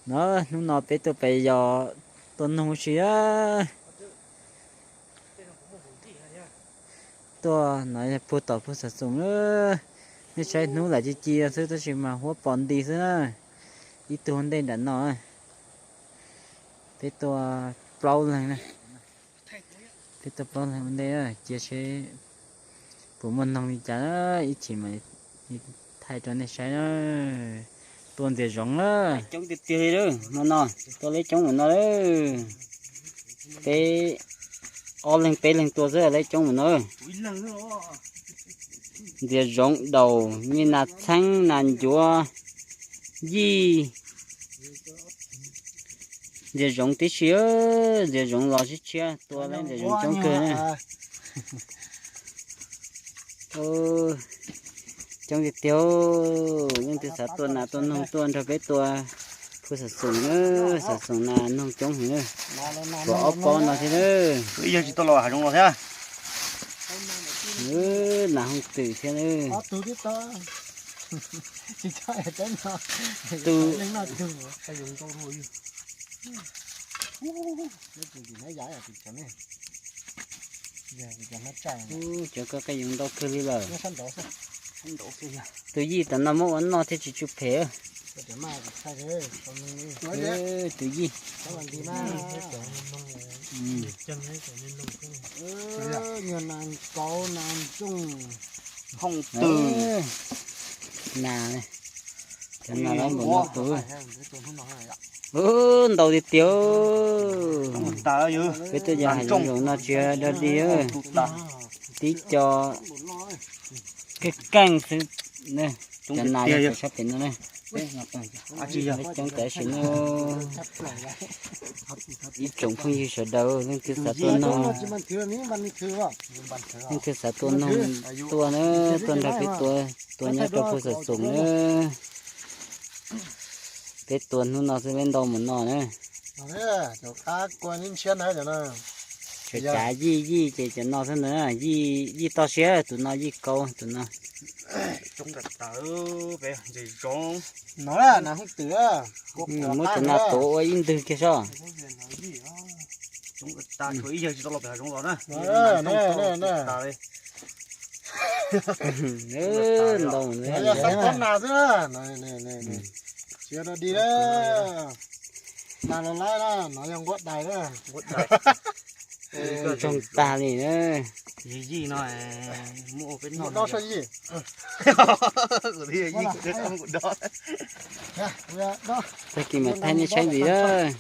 No, hnub no peb tuaj pem yos tua noog ua si. Tuaj no yog puag tom puag xav xoos na. Nej saib hnub lam ci ci xwb tab sis mas huab pos nti xwb na. Ib tug ua ntej nram no. Peb tuaj plaub leeg na. Peb tuaj plaub leeg ua ntej cia seb puas muaj noog li cas, ib chim mas thaij rau nej saib na. Tuaj ntxias zoov na. Coob tiag tiag li, no no, tuaj leb coob mus no lawm. Peb ob leeg peb leeg tuaj xwb leb coob mus no. Ntxias zoov daus, nyiaj nas txheeb nas ncuav, yij. Ntxias zoov tib si, ntxias zoov los sib tshiab tua lawm, ntxias zoov coob kawg na. Coob tiag tiag, leej twg xav tua nas tua noog tuaj nrog peb tua puag xav xoos na, xav xoos nas noog coob heev na. Tshuav ob pob no thiab na. Ib yawg tsis tau los hav zoov los thiab. Nas hooj twm thiab na. Tus Cov ko qe yoov ntau kawg li lawm. Tus yij tom no muab ua noj thiaj tsis tsw phem. Tus yij. Nas, cov nas lawv npaum no tus. Ntau tiag tiag. Peb tuaj yos hav zoov no tsis dog dig, tib co keej keej xwb. Cov nas sab pem no na. Coob tab sis no, ib tsoom phooj ywg sawv daws leej twg xav tua noog, leej twg xav tua noog tuaj na, tuaj nrog peb tua, tua nyob rau puag xav xoos na. Peb tua hnub no xwb peb ntau mus no na. Tsuas cav yij yij ces cov no xwb ntag, yij toj siab, tus no yij kaub tus no. Muab cov no tuav ua ib ntwg kiag soj. Ntau. Ntsoog tag li na. Tag kis mas thaij nej saib ntxiv lawm.